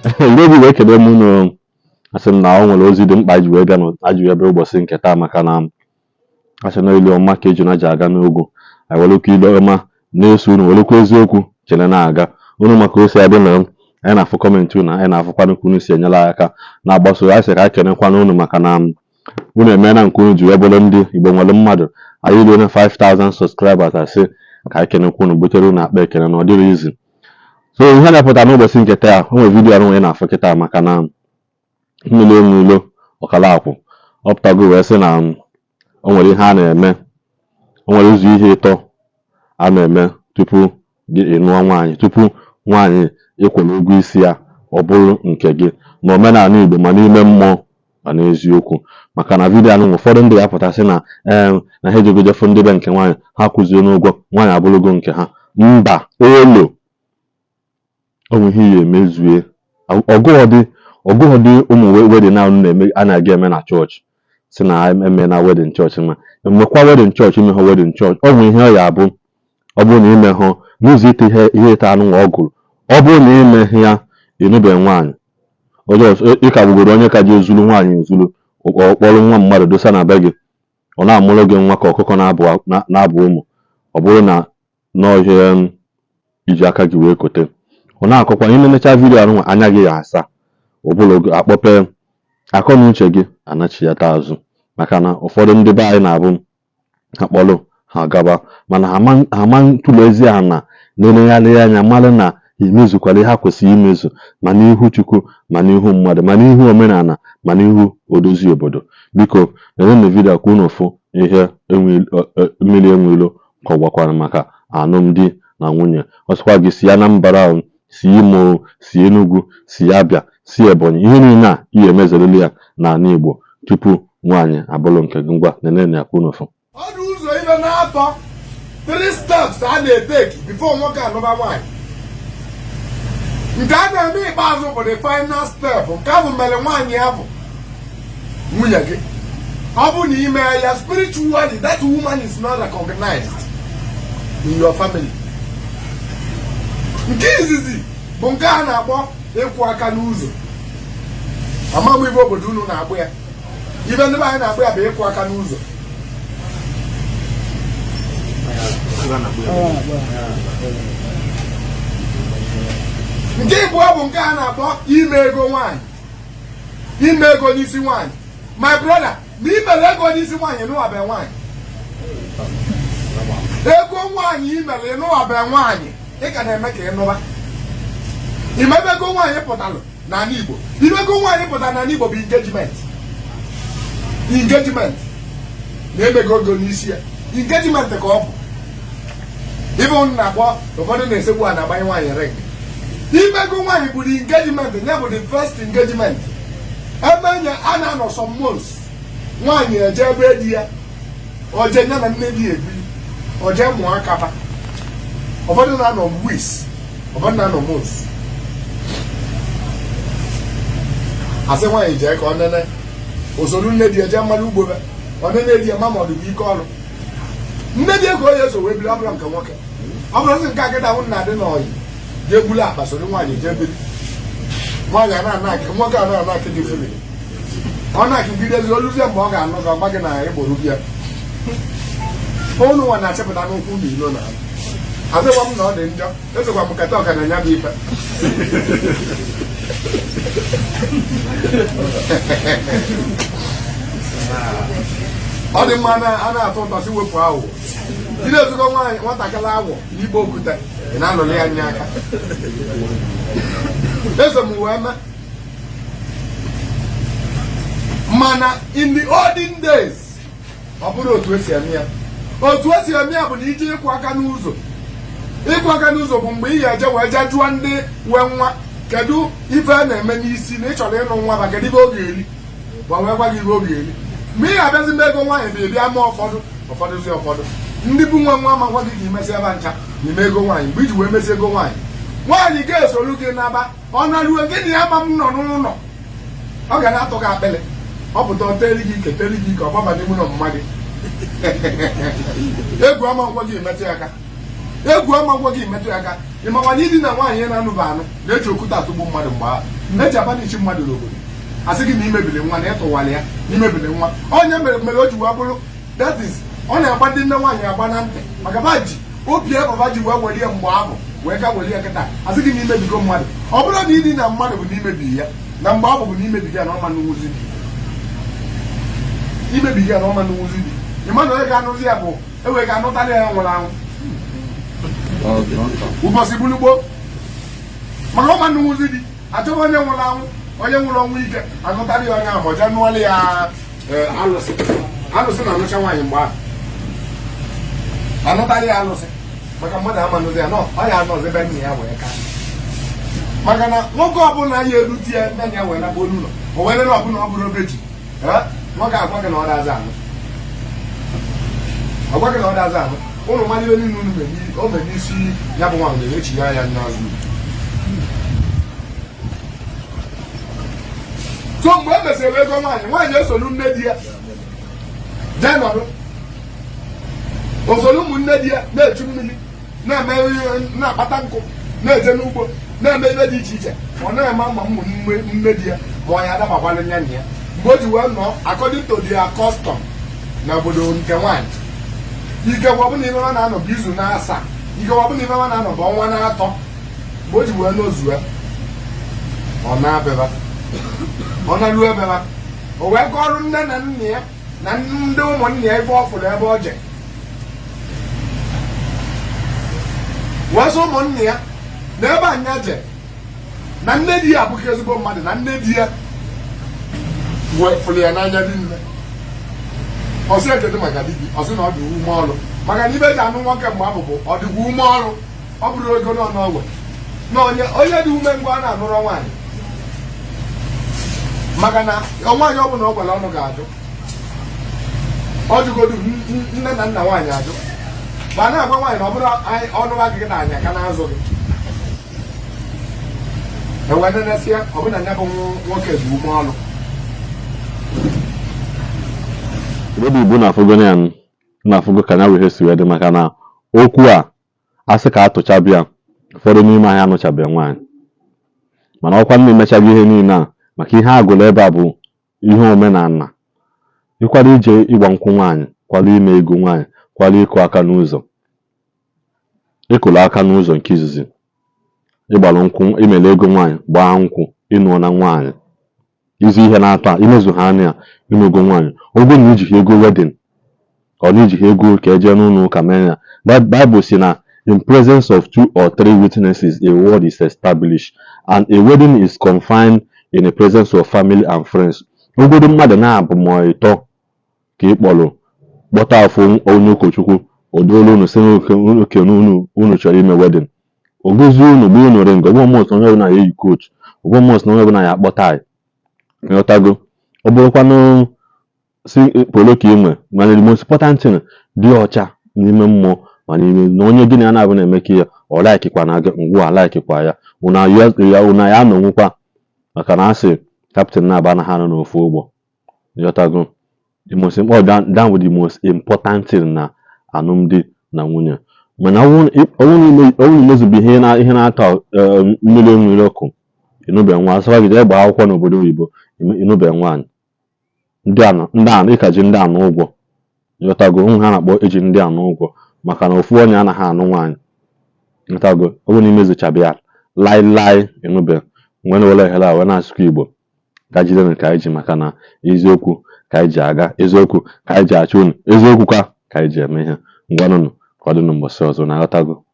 Ndị obi wee kele m unu. Asị m na o nwere ozi dị mkpa ji wee bịa ji wee bịa ụbọchị nke taa, maka na asị na ilu ọma ka ejuna ji aga n'ogwu. Anyị welekwa ilu ọma na-eso unu, welekwa eziokwu chere na-aga unu, maka o si adị na anyị na-afụ comment unu, anyị na-afụkwanụ ka unu si enyere anyị aka na-agbaso. Anyị sị ka anyị kenekwanụ unu maka na unu emeela nke unu ji wee bụrụ ndị Igbo nwere mmadụ. Anyị ruo na 5000 subscribers, asị ka anyị kenekwa unu, butere unu akpa ekene na ọ dịrị izi. So ihe na-apụta n'ụbọchị nke taa, o nwere video anụ onye na-afụ kịta, maka na mmiri enwe ilo ọkala akwụ ọ pụtago wee sị na o nwere ihe a na-eme, o nwere ụzọ ihe ịtọ a na-eme tupu gị ịnụọ nwaanyị, tupu nwaanyị ịkwụrụ ụgwọ isi ya ọ bụrụ nke gị na omenala Igbo, ma n'ime mmụọ ma n'eziokwu. Maka na video anụ, ụfọdụ ndị ga-apụta sị na ee, na ha ejegojefu ndị be nke nwaanyị, ha kwụzie n'ụgwọ, nwaanyị abụrụgo nke ha. Mba, olo o nwe ihe ya emezue ọgụọdị ọgụọdị ụmụ wedding ahụ na-eme, a na-aga eme na chọọchị, si na eme na wedding chọọchị, ma emekwa wedding chọọchị, ime ha wedding chọọchị, ọ nwere ihe ọ ya abụ. Ọ bụrụ na ime hụ n'ụzọ ite ihe ihe ịta anụ ọ gụrụ, ọ bụrụ na ime ya, ịnụbeghị nwaanyị, onye ọzọ ị ka bụgoro onye ka ji ezulu nwaanyị ezulu, ọ kpọrọ nwa mmadụ dosa na be gị, ọ na-amụrụ gị nwa ka ọkụkọ na-abụ ụmụ. Ọ bụrụ na nọọ ihe iji aka gị wee kote, ọ na-akọkwa. Ị na-enecha video anụ, anya gị ya asa, ụbụrụ gị akpọpe, akọ na uche gị anachiyata azụ, maka na ụfọdụ ndị be anyị na-abụ ha kpọrọ ha gaba, mana ha ma ntụlezi ana na-elegharị anya mara na emezukwara ihe ha kwesịrị imezu, ma n'ihu Chukwu, ma n'ihu mmadụ, ma n'ihu omenala, ma n'ihu odozi obodo. Biko lelenụ video ka unu fụ ihe mmiri enwe ilo kọwakwara maka alụmdi na nwunye. Ọ sịkwa gị si Anambra o, si Imo o, si Enugu, si Abịa, si Ebonyi, ihe niile a ihe emezerili ya n'ala Igbo tupu nwaanyị abụrụ nke gị. Ngwa, nenenu ya ka unu fụ. Ọ dị ụzọ ibe na-atọ, three steps a na-eteki before nwoke anụba nwaanyị. Nke a na-eme ikpeazụ bụ the final step. Nke ahụ mere nwaanyị ya bụ nwunye gị. Ọ bụ na ime ya, spiritually that woman is not recognized in your family. Nke izizi bụ nke a na-akpọ ịkwụ aka n'ụzọ. Ama m ibe obodo unu na-akpụ ya. Ibe ndị be anyị na-akpụ ya bụ ịkwụ aka n'ụzọ. Nke ịbụọ bụ nke a na-akpọ ime ego nwaanyị, ime ego n'isi nwaanyị. My brother, na imere ego n'isi nwaanyị, nụwabe nwaanyị. Ego nwaanyị imere, ịnụwabe nwaanyị, ị ka na-eme ka ịnụba. Imebe ego nwaanyị pụtalụ n'ala Igbo. Ime ego nwaanyị pụtara n'ala Igbo bụ engagement. Engagement na-emego ego n'isi ya, engagement ka ọ bụ. Ibe unu na-akpọ, ụfọdụ na-esegbu a na-agbanye nwaanyị ring. Ime ego nwaanyị bụ the engagement, ya bụ the first engagement. Ebe a na-anọ some months, nwaanyị eje ebe di ya, oje ya na nne di ya ebili, oje mụọ akapa. Ụfọdụ na-anọ weeks, ụfọdụ na-anọ months. Asị nwaanyị jee ka ọ nene osoro nne di eje mmadụ ugbo be ọ nene di ya, ma ma ọ dịbụ ike ọrụ nne di ego ya eso wee biri. Ọ bụrụ nke nwoke, ọ bụrụ sị nke akịta ahụ na-adị n'ọyị, jee bulu akpa soro nwaanyị jee biri. Nwaanyị a na-ana akị, nwoke a na-ana akị dị fere, ọ na-akịgidezi oluzie mgbe ọ ga-anụ gị, ọgba gị na ịgboro gị ya. Ụnụ nwa na-achịpụta n'ụkwụ na ilo na asịkwa m na ọ dị njọ. Esokwa m kata ọka na ya bụ ife. Ọ dị mma na a na-atọ ụtọ si wepụ aghụghọ. Ị na-ezukọ nwaanyị nwatakịrị awọ n'igbe okwute, ị na-anọrọ ya anya aka. Eso m wee mee. Mana in the olden days, ọ bụrụ otu esi eme ya, otu esi eme ya bụ na ije ịkwụ aka n'ụzọ. Ịkwụ aka n'ụzọ bụ mgbe ị ga-eje wee jee jụọ ndị nwe nwa, kedu ife a na-eme n'isi na ị chọrọ ịnụ nwa ba, kedu ibe ọ ga-eri, gwa wee gwa gị ibe ọ ga-eri. Mgbe ị ga-abịazi mbe ego nwaanyị bụ ịbịa ma ụfọdụ ụfọdụzi ụfọdụ ndị bụ nwa nwa ma gwa gị ka imesi ebe ncha n'ime ego nwaanyị. Mgbe iji wee mesi ego nwaanyị, nwaanyị ga-esolu gị naba. Ọ naruo gị na ya ma m nọ n'ụlọ, ọ ga na-atọ gị akpịlị. Ọ pụta, ọ teri gị ike, teri gị ike, ọ gbaba n'ime ụlọ mma gị. Egwu ama nkwa gị emetụ ya aka. Egwu amagwọ gị metụ ya aka. Ịmakwa na idina nwaanyị na-anụba anụ na-eji okwute atụgbu mmadụ mgbe ahụ, na-eji abanichi mmadụ n'obodo, asị gị na imebili nwa, na ịtụwala ya, na imebili nwa. Onye mere mere o ji wee bụrụ, that is, ọ na-agba ndị nne nwaanyị agba na ntị, maka ba ji obi ebe ji wee welie mgbe ahụ wee ga welie kịta, asị gị na imebigo mmadụ. Ọ bụrụ na idina mmadụ bụ na imebi ya na mgbe ahụ, bụ na imebiga ya na ọma nnwuzi di, imebiga ya na ọma nnwuzi di. Ịma na onye ga-anụzi ya bụ ewe ga-anụtara ya nwụrụ anwụ ụbọchị gburugbo, maka ọma nnwuzi di. Achọghị onye nwụrụ anwụ, onye nwụrụ ọnwụ ike, anụtara ya onye ahụ, ma ọ jee nụọla ya alụsị. Alụsị na-anụcha nwaanyị mgbe ahụ, anụtara ya alụsị, maka mmadụ amanụzi ya nọ, ọ ya anọzi ebe nna ya wee ka, maka na nwoke ọbụla ya erute ya nne ya wee nagbo n'ụlọ, o were na ọbụla ọ bụrụ obe ji nwoke agwa gị na ọ daza anụ, ọ gwa gị na ọ daza anụ. Ụnụ mmadụ ibe niile unu o mere n'isi ya bụ nwaanyị na-echi ya ya n'azụ. So mgbe e mesịrị ego nwaanyị, nwaanyị esolu nne di ya jee nọdụ, osolu ụmụnne di ya na-echu mmiri, na-eme ihe, na-akpata nkụ, na-eje n'ugbo, na-eme ihe dị iche iche. Ọ na-eme ma ụmụnne nne di ya ma ọ ya adabakwala ya na ya. Mgbe o ji wee nọ, according to their custom na obodo nke nwaanyị, ike ọ bụla ife ha na-anọ bụ izu na-asaa, ike ọ bụla ife ha na-anọ bụ ọnwa na-atọ. Mgbe o ji wee nọzue, ọ na-abịaba, ọ na-arụ ebeba, o wee kọrọ nne na nna ya na ndị ụmụnne ya ebe ọ fụrụ ebe ọ je, wee sị ụmụnne ya na ebe anya je na nne di ya abụghị ezigbo mmadụ, na nne di ya fụrụ ya n'anya rinne. Ọ sị, "Kedu maka di gị?" Ọ sị na ọ dị ume ọrụ, maka na ibe eji anụ nwoke mgbe ahụ bụ ọ dịkwa ume ọrụ, ọ bụrụ ego nọ n'ọgwe na onye onye dị ume ngwa a na-anụrọ nwaanyị, maka na nwaanyị ọ bụla ọ gwara ọnụ ga-ajụ, ọ jụgodu nne na nna nwaanyị ajụ, ma a na-agwa nwaanyị na ọ bụrụ ọnụ gị na anya ka na-azụ gị ewee nenesịa, ọ bụ na ya bụ nwoke dị ume ọrụ. Igbo bụ Igbo, na-afụgo ya, na-afụgo ka ya bụ ihe si wee dị, maka na okwu a asị ka atụchabịa, ụfọdụ n'ime anyị anụchabeghị nwaanyị, mana ọkwa nna emechago ihe niile a, maka ihe a gụrụ ebe a bụ ihe omenala. Ịkwado ije ịgba nkwụ nwaanyị, kwado ime ego nwaanyị, kwado ịkụ aka n'ụzọ, ịkụrụ aka n'ụzọ nke izizi, ịgbara nkwụ, imele ego nwaanyị, gbaa nkwụ, ịnụọ na nwaanyị, izu ihe na-atọ a imezu ha anya, ịnụgo nwaanyị. Ọ bụrụ na ijighị ego wedding, ọ na ijighị ego ka ejee n'ụlọ ụka mee ya, Bible si na in presence of two or three witnesses a word is established, and a wedding is confined in the presence of family and friends. Ogodo mmadụ na-abụ ma ịtọ ka ị kpọrọ, kpọta afọ onye ụkọchukwu, o doola unu, si oke unu unu chọrọ ime wedding, o gozie unu, gbuo unu ring. Ọgbọ mọs na onye ọbụla ya eyi coat, ọgbọ mọs na onye ọbụla ya akpọ tie, ịghọtago? Ọ bụrụkwanụ si polo ka ị nwe, mana the most important thing, dị ọcha n'ime mmụọ ma n'ime na onye gị na ya na-abụ na-emekọ ya, ọ laikikwa na gị ngwa alaikikwa ya, una ya una ya anọnwukwa, maka na asị captain na-aba na ha nọ n'ofu ụgbọ, ịghọtago? The most important, that was the most important thing na alụmdi na nwunye. Mana ọ bụrụ na imezubu ihe na ihe na-atọ mmiri mmiri ọkụ, ịnụbe nwa, asọkwa gị jee gbaa akwụkwọ n'obodo oyibo, ịnụbe nwaanyị, ndị a ndị a ịka ji ndị a n'ụgwọ, ịghọtago? Ụmụ ha na-akpọ eji ndị a n'ụgwọ, maka na ofu onye anaghị anụ nwaanyị, ịghọtago? Ọ bụrụ na imezuchabe ya laịlaị, ịnụbe nwere were ohere a wee na-asụkwa Igbo ka jidere ka anyị ji, maka na eziokwu ka anyị ji aga, eziokwu ka anyị ji achụ unu, eziokwu kwa ka anyị ji eme ihe. Ngwanụnụ, ka ọ dị mbọsị ọzọ, na-aghọtago?